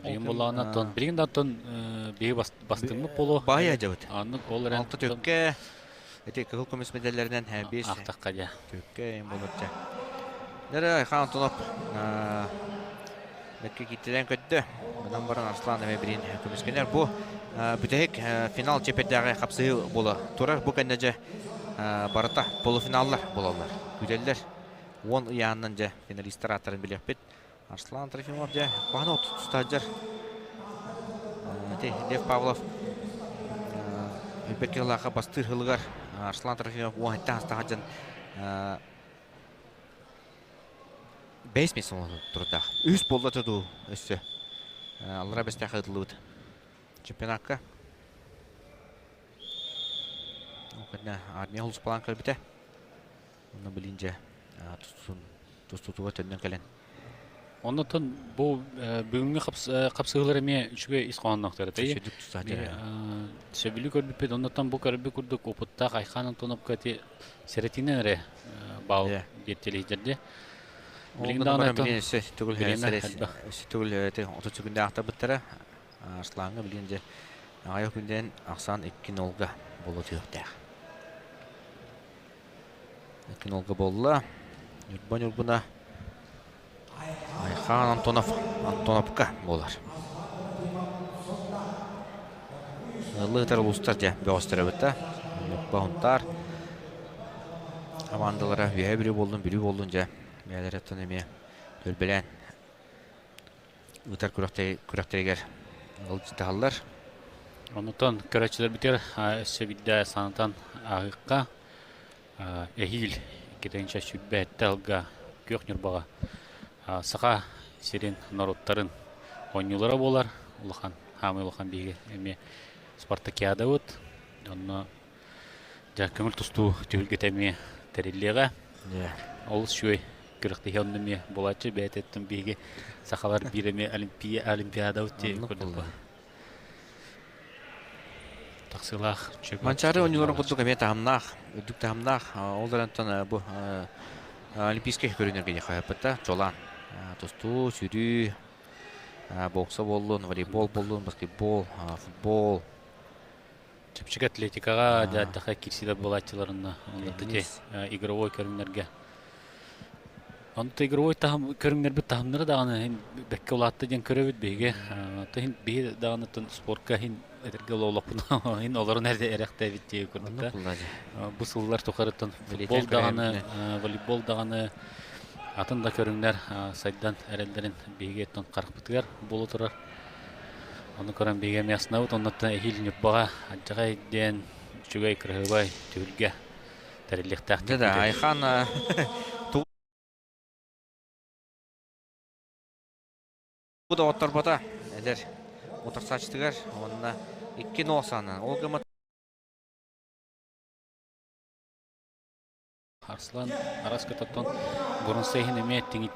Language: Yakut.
Билигин буоллаҕына оттон билигин да оттон биһи бастыҥмыт буолуо. Баай дьабыт. Аннык ол эрэн Алта төккө эти кыһыл көмүс медаллэринэн биэс ахтахха дьэ. Төккө эм болор дьэ. Дэрэ Айхан Антонов бэккэ киттилэн көттө. Онон баран Арслан эмэ бирин көмүскэнэр. Бу бүтэһик финал чэпэрдээҕи хапсыһыы буола турар. Бу кэннэ дьэ барыта полуфиналлар буолаллар. Күүтэллэр. 10 ыйаанынан дьэ финалистар ааттарын билиэхпит. Арслан Трофимов дьэ куһаҕан от тустааччар. Ити Лев Павлов Өлбөт кыһылаахха бастыыр сылыгар Арслан Трофимов 17 саастаах дьон бэйс миэстэ турдаах. Үс буолла дуу өссө. Аллара бэстээх ыытыллыбыт чемпионакка. Ол армия улуспалаан кэлбитэ. Онно билин дьэ тустуутугар төннөн кэлэн. Оннотон бу бүгүҥҥү хапсыһыылар эмиэ үчүгэй ис хоһоонноохтор этэй. Сөбүлүү көрбүппүт. Оннотон бу көрбүт курдук опыттаах Айхан Антоновка ити сэрэтинэн эрэ баал биэртэлиһдэрди. Билигин даҕаны төгүл төгүл 30 күндэ ахтабыттара. Арслааҥҥа билигин дьэ аҕыйах күндэн ахсаан 2-0-га буола түһүөхтээх. Кинолга буолла. Ньурба Ньургуна Айхан Антонов Антоновка буолар. Ыллыытар улуустар дьэ бөҕөстөрөбүт да. Ньурба Хунтаар командалара үөһэ Бүлүү буоллун, Бүлүү буоллун дьэ бэйэлэриттэн эмиэ төлбөлөөн ыытар күрэхтэригэр ыалдьыттаһаллар. Онутан көрөөччүлэрбитигэр өссө биирдэ санатан ааһыахха. Эһиил 2027 сылга Күөх Ньурбаҕа Саха сирин норуоттарын оонньуулара буолар. Улахан, хаамыы улахан биһиги эмиэ спартакиадабыт. Онно дьэ көҥүл тустуу түһүлгэтэ эмиэ тэриллиэҕэ. Олус үчүгэй күрэхтэһии онно эмиэ буолааччы. Бэйэтиттэн биһиги сахалар биир эмиэ олимпиадабыт курдук тахсыылаах. Манчаары оонньууларын курдук эмиэ таһымнаах, үрдүк таһымнаах. Ол эрэн бу олимпийскай көрүнэргэ диэххэ чолаан. Тустуу, сүүрүү, бокса буоллун, волейбол буоллун, баскетбол, футбол. Чэпчэки атлетикаҕа дьааттаха киирсиилэр буолааччыларына онно игровой көрүҥнэргэ. Онто игровой таһым көрүҥнэрбит таһымнара даҕаны бэккэ улаатта диэн көрөбүт биһиги. Иһин биһи даҕаны спортка иһин этэргэ олохпун иһин олорон эрэхтээбит дии курдук. Бу сыллар тухарыттан футбол даҕаны, волейбол даҕаны атын да көрүҥнэр сайдан эрэллэрин биһиги харахпытыгар буола турар. Ону көрөн биһиги эмиэ астынабыт. Оннуттан эһиил Ньурбаҕа алдьархай диэн үчүгэй, кыраһыабай түһүлгэ тэриллиэхтээх Дьэ да, Айхан тугу да отторбото эдэр утарсааччытыгар уонна 2-0 саанан. Ол гыммат Арслан Араскататтан Бурунса иһин эмиэ тиҥит